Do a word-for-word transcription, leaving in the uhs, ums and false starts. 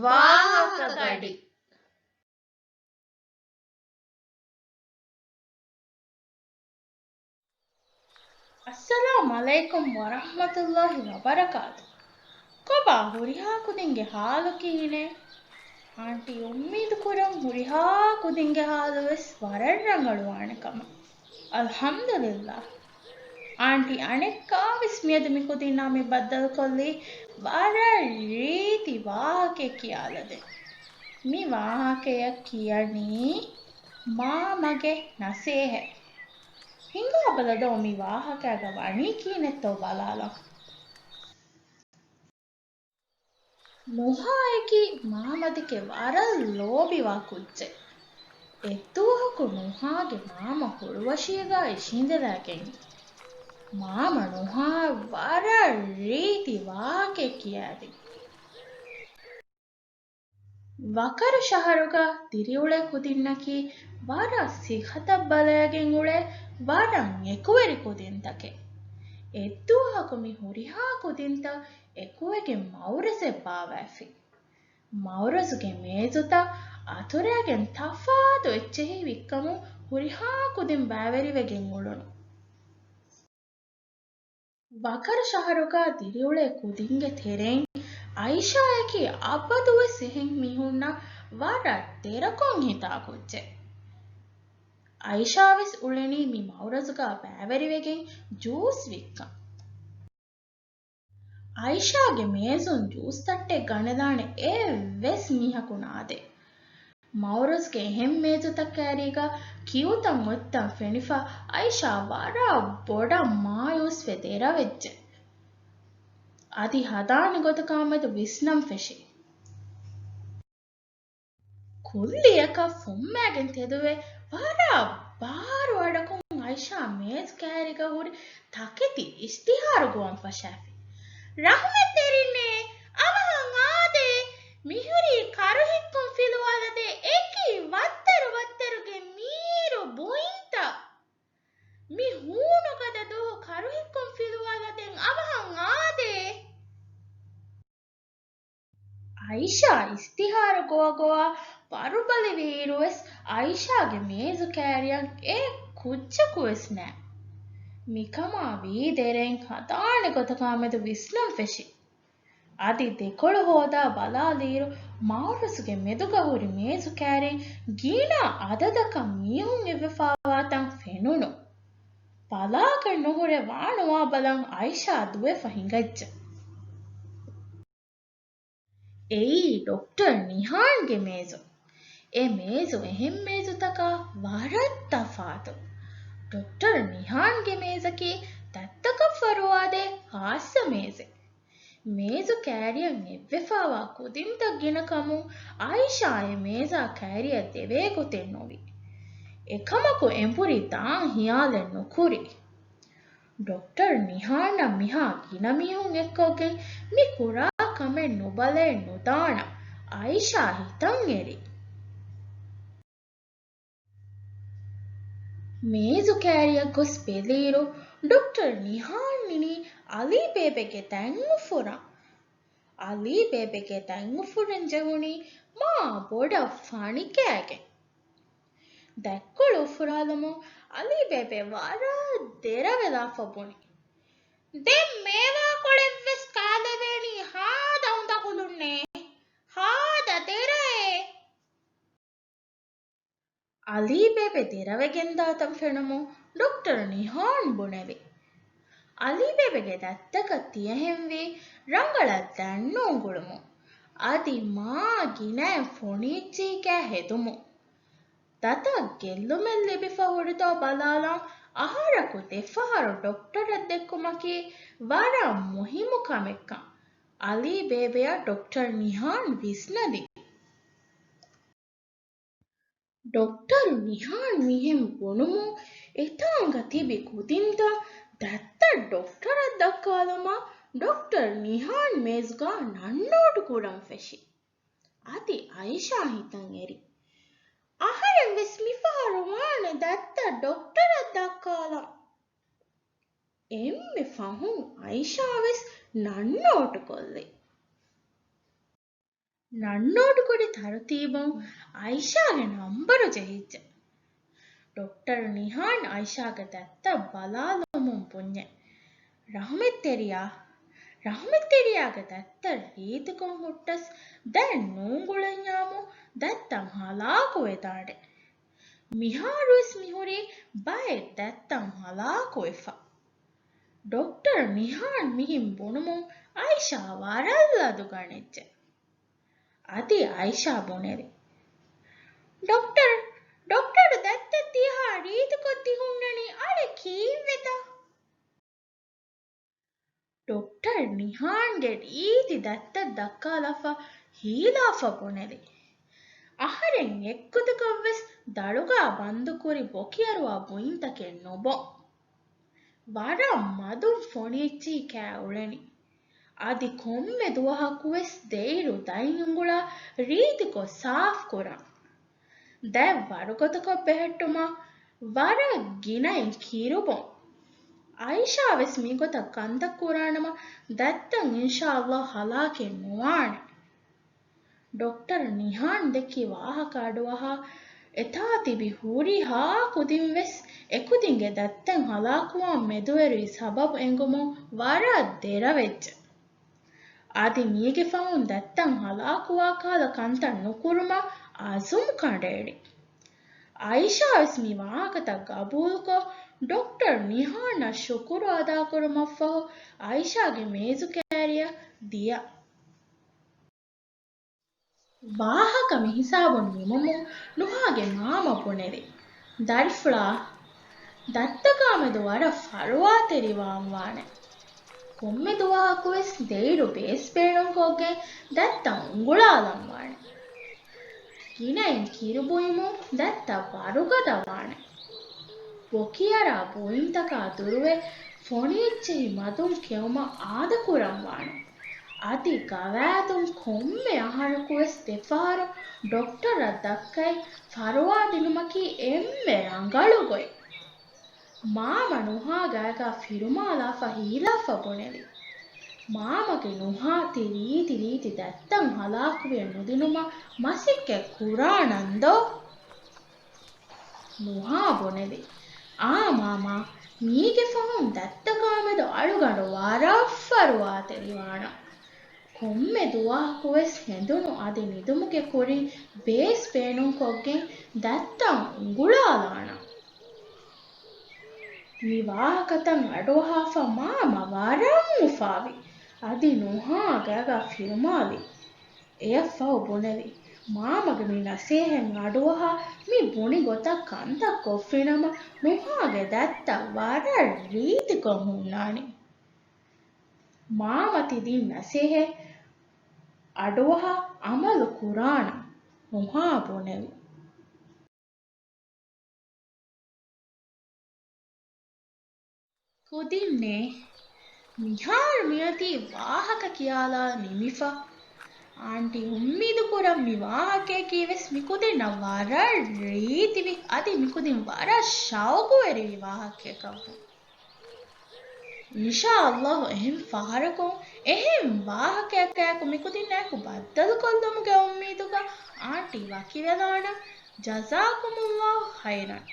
ވާހަކަ ގަޑި. އައްސަލާމް ޢަލައިކުމް ވަރަޙްމަތުﷲި ވަބަރަކާތު. ކޮބާ ހުރިހާ ކުދިންގެ ޙާލު ކިހިނެއް؟ އާންޓީ އުއްމީދު ކުރަން ހުރިހާ ކުދިންގެ ޙާލު ވެސް ވަރަށް ރަނގަޅުވާނެ ކަމަށް. އަލްޙަމްދުލިއްލާހް. އާންޓީ އަނެއްކާވެސް މިއަދު މި ކުދިންނާ މި ބައްދަލުކޮށްލީ ވަރަށް ރީތި ވާހަކައެއް ކިޔާލަދޭން. މި ވާހަކަޔަށް ކިޔަނީ މާމަގެ ނަސޭހަތް. ހިނގާބަލަދޯ މި ވާހަކައިގަ ވަނީ ކިހިނެއްތޯ ބަލާލަން. ނުހާއަކީ މާމަދެކެ ވަރަށް ލޯބިވާ ކުއްޖެއް. އެއްދުވަހަކު ނުހާގެ މާމަ ހުޅުވަށީގަ އިށީނދެލައިގެން މާމަ ނުހާއަށް ވަރަށް ރީތި ވާހަކައެއް ކިޔައިދިން. ވަކަރު ޝަހަރުގަ ދިރިއުޅޭ ކުދިންނަކީ ވަރަށް ސިއްހަތަށް ބަލައިގެން އުޅޭ ވަރަށް އެކުވެރި ކުދިންތަކެއް. އެއްދުވަހަކު މި ހުރިހާ ކުދިންތައް އެކުވެގެން މައުރަޒެއް ބާވައިފި. މައުރަޒުގެ މޭޒުތައް އަތުރައިގެން ތަފާތު އެއްޗެހި ވިއްކަމުން ހުރިހާ ކުދިން ބައިވެރިވެގެން އުޅުނު. ވަކަރު ޝަހަރުގަ ދިރިއުޅޭ ކުދިންގެ ތެރެއިން އައިޝާއަކީ އަބަދުވެސް އެހެން މީހުންނަށް ވަރަށް ދެރަކޮށް ހިތާ ކުއްޖެއް. އައިޝާވެސް އުޅެނީ މި މައުރަޒުގަ ބައިވެރިވެގެން ޖޫސް ވިއްކަން. އައިޝާގެ މޭޒުން ޖޫސް ތައްޓެއް ގަނެލާނެ އެއްވެސް މީހަކު ނާދޭ. މައުރަޒުގެ އެހެން މޭޒުތައް ކައިރީގަ ކިއުތައް އޮތްތަން ފެނިފަ އައިޝާ ވަރަށް ބޮޑަށް މާޔޫސްވެ ދެރަވެއްޖެ. އަދި ހަދާނެ ގޮތަކާމެދު ވިސްނަން ފެށި. ކުއްލިއަކަށް ފުއްމައިގެން ތެދުވެ، ވަރަށް ބާރު އަޑަކުން އައިޝާ މޭޒު ކައިރީގަ ހުރި ތަކެތި އިޝްތިހާރު ގޮވަން ފަށާފި. ރަޙްމަތްތެރިންނޭ! އަވަހަށް އާދޭ! މިހުރީ ކަރުހިއްކުން ފިލުވާލަދޭ އެކި ވައްތަރު ވައްތަރުގެ މީރު ބުއިންތައް. މި ހޫނުގަދަ ދުވަހު ކަރުހިއްކުން ފިލުވާލަދޭން އަވަހަށް އާދޭ! އައިޝާ އިޝްތިހާރު ގޮވަގޮވާ ވަރުބަލިވިއިރުވެސް އައިޝާގެ މޭޒު ކައިރިއަށް އެއް ކުއްޖަކުވެސް ނެތް. މިކަމާ ވީ ދެރައިން ހަދާނެ ގޮތަކާމެދު ވިސްނަން ފެށި. އަދި ދެކޮޅު ހޯދާ ބަލާލިއިރު މައުރަޒުގެ މެދުގަ ހުރި މޭޒު ކައިރިން ގިނަ އަދަދަކަށް މީހުން އެއްވެފާވާތަން ފެނުނު. ބަލާގަން ނުހުރެ ވާނުވާ ބަލަން އައިޝާ ދުވެފަ ހިނގައްޖެ. އެއީ ޑޮކްޓަރ ނިހާންގެ މޭޒު. އެ މޭޒު އެހެން މޭޒުތަކާ ވަރަށް ތަފާތު. ޑޮކްޓަރ ނިހާންގެ މޭޒަކީ ދައްތަކަށް ފަރުވާދޭ ޚާއްޞަ މޭޒެއް. މޭޒު ކައިރިއަށް އެއްވެފާވާ ކުދިންތައް ގިނަ ކަމުން އައިޝާ އެ މޭޒާ ކައިރިއަށް ދެވޭ ގޮތެއް ނުވި. އެކަމަކު އެނބުރި ދާން ހިޔާލެއް ނުކުރި. ޑޮކްޓަރ ނިހާންއަށް މިހާ ގިނަ މީހުން އެއްކޮށްގެން މި ކުރާ ކަމެއް ނުބަލައެއް ނުދާނަން އައިޝާ ހިތަށް އެރި. މޭޒު ކައިރިއަށް ގޮސް ބެލިއިރު، ޑޮކްޓަރ ނިހާން އިނީ އަލީ ބޭބެގެ ދަތް އުފުރަން. އަލީ ބޭބެގެ ދަތް އުފުރަން ޖެހުނީ މާ ބޮޑަށް ފަނިކައިގެން. ދަތްކޮޅު އުފުރާލުމުން އަލީ ބޭބެ ވަރަށް ދެރަވެލާފަ ބުނި. ދެން މޭވާކޮޅެއްވެސް ކާލެވޭނީ ހާދަ އުނދަގުލުންނޭ. ހާދަ ދެރައޭ. އަލީ ބޭބެ ދެރަވެގެންދާތަން ފެނުމުން ޑޮކްޓަރ ނިހާން ބުނެވި. އަލީ ބޭބެގެ ދަތްތަކަށް ތިޔަހެންވީ ރަނގަޅަށް ދަތް ނޫންގުޅުމުން. އަދި މާ ގިނައިން ފޮނިއްޖީގައި ހެދުމުން. ދަތަށް ގެއްލުމެއް ލިބިފަ ހުރިތޯ ބަލާލަން އަހަރަކު ދެފަހަރު ޑޮކްޓަރަށް ދެއްކުމަކީ ވަރަށް މުހިއްމު ކަމެއްކަން އަލީ ބޭބެއަށް ޑޮކްޓަރ ނިހާން ވިސްނަދިން. ޑޮކްޓަރު ނިހާން މިހެން ބުނުމުން އެތާނގަ ތިބި ކުދިންތައް ދަތްތައް ޑޮކްޓަރަށް ދައްކާލަމާ ޑޮކްޓަރ ނިހާން މޭޒުގަ ނަންނޯޓު ކުރަން ފެށި. އަދި އައިޝާ ހިތަށް އެރި. އަހަރެން ވެސް މިފަހަރު ވާނެ ދަތްތައް ޑޮކްޓަރަށް ދައްކާލަން. އެންމެ ފަހުން އައިޝާވެސް ނަންނޯޓުކޮށްލި. ނަންނޯޓުކުރި ތަރުތީބުން އައިޝާގެ ނަންބަރު ޖެހިއްޖެ. ޑޮކްޓަރު ނިހާން އައިޝާގެ ދަތްތައް ބަލާލުމުން ބުންޏެ. ރަހުމަތްތެރިޔާ، ރަހުމަތްތެރިޔާގެ ދަތްތައް ރީތިކޮށް ހުއްޓަސް ދެން ނޫންގުޅެންޏާމު ދަތްތައް ހަލާކުވެދާނެ. މިހާރުވެސް މިހުރީ ބައެއް ދަތްތައް ހަލާކުވެފަ. ޑޮކްޓަރު ނިހާން މިހިން ބުނުމުން އައިޝާ ވަރަށް ލަދުގަނެއްޖެ. އަދި އައިޝާ ބުނެލި. ޑޮކްޓަރު، ޑޮކްޓަރު ދަތްތައް ތިހާ ރީތިކޮށް ތި ހުންނަނީ އަޅެ ކީއްވެތަ؟ ޑޮކްޓަރު ނިހާންގެ ރީތި ދަތްތައް ދައްކާލާފަ ހީލާފަ ބުނެލި. އަހަރެން އެއްގޮތަކަށްވެސް ދަޅުގާ ބަންދުކުރި ބޮކިއަރުވާ ބުއިންތަކެއް ނުބޮ. ވަރަށް މަދުން ފޮނިއެއްޗެހި ކާ އުޅެނީ. އަދި ކޮންމެ ދުވަހަކުވެސް ދެއިރު ދަތް އުނގުޅާ ރީތިކޮށް ސާފުކުރަން. ދަތް ވަރުގަދަކޮށް ބެހެއްޓުމަށް ވަރަށް ގިނައިން ކިރުބޮން. އައިޝާވެސް މިގޮތަށް ކަންތައް ކުރާނަމަ ދަތްތައް އިންޝާﷲ ހަލާކެއް ނުވާނެ. ޑޮކްޓަރު ނިހާން ދެއްކި ވާހަކަ އަޑުއަހާ އެތާ ތިބި ހުރިހާ ކުދިން ވެސް އެކުދިންގެ ދަތްތައް ހަލާކުވާން މެދުވެރިވި ސަބަބު އެނގުމުން ވަރަށް ދެރަވެއްޖެ. އަދި މީގެ ފަހުން ދަތްތައް ހަލާކުވާ ކަހަލަ ކަންތައް ނުކުރުމަށް އަޒުމް ކަނޑައެޅި. އައިޝާ ވެސް މި ވާހަކަތައް ގަބޫލުކޮށް، ޑޮކްޓަރު ނިހާނަށް ޝުކުރު އަދާކުރުމަށްފަހު އައިޝާގެ މޭޒު ކާރިއަށް ދިޔަ. ވާހަކަ މިހިސާބުން ނިމުމުން ނުހާގެ މާމަ ބުނެލި. ދަރިފުޅާ، ދައްތަކާމެދު ވަރަށް ފަރުވާތެރިވާން ވާނެ. ކޮންމެ ދުވަހަކުވެސް ދެއިރު ބޭސް ބޭނުންކޮށްގެން ދައްތަ އުނގުޅާލަން ވާނެ. ގިނައިން ކިރުބުއިމުން ދައްތަ ވަރުގަދަ ވާނެ. ބޮކިއަރާ ބުއިންތަކާ ދުރުވެ ފޮނިއެއްޗެހި މަދުން ކެއުމަށް އާދަކުރަން ވާނެ. އަދި ގަވާއިދުން ކޮންމެ އަހަރަކުވެސް ދެފަހަރު ޑޮކްޓަރަށް ދައްކައި ފަރުވާ ދިނުމަކީ އެންމެ ރަނގަޅު ގޮތް. މާމަ ނުހާ ގައިގާ ފިރުމާލާފަ ހީލާފަ ބުނެލި. މާމަގެ ނުހާ ތި ރީތި ރީތި ދައްތައް ހަލާކުވެ ނުދިނުމަށް މަސައްކަތް ކުރާނަން ދޯ؟ ނުހާ ބުނެލި. އާ މާމާ، މީގެ ފަހުން ދައްތަކާމެދު އަޅުގަނޑު ވަރަށް ފަރުވާތެރިވާނަން. ކޮންމެ ދުވަހަކުވެސް ހެނދުނު އަދި ނިދުމުގެ ކުރިން ބޭސް ބޭނުންކޮށްގެން ދައްތަ އުނގުޅާލާނަން. މި ވާހަކަތައް އަޑުއަހާފަ މާމަ ވަރަށް އުފާވި. އަދި ނުހާ ގައިގާ ފިރުމާލި. އެޔަށްފަހު ބުނެލި. މާމަގެ މި ނަސޭހަތް އަޑުއަހާ މި ބުނި ގޮތަށް ކަންތައް ކޮށްފިނަމަ ނުހާގެ ދައްތަ ވަރަށް ރީތިކޮށް ހުންނާނެ. މާމަ ތި ދިން ނަސޭހަތް އަޑުއަހާ އަމަލު ކުރާނަން، ނުހާ ބުނެލި. ކުދިންނޭ، މިހާރު މިއޮތީ ވާހަކަ ކިޔާލާ ނިމިފަ. އާންޓީ އުއްމީދު ކުރަން މި ވާހަކަޔަކީ ވެސް މި ކުދިންނަށް ވަރަށް ރީތިވި، އަދި މި ކުދިން ވަރަށް ޝައުގުވެރިވި ވާހަކަޔަކަށްވުން. އިންޝާﷲ އެހެން ފަހަރަކުން އެހެން ވާހަކަޔަކާއެކު މި ކުދިންނާއެކު ބައްދަލުކޮށްލުމުގެ އުއްމީދުގަ އާންޓީ ވަކިވެލާނަން. ޖަޒާކުމުﷲ ޚައިރަން.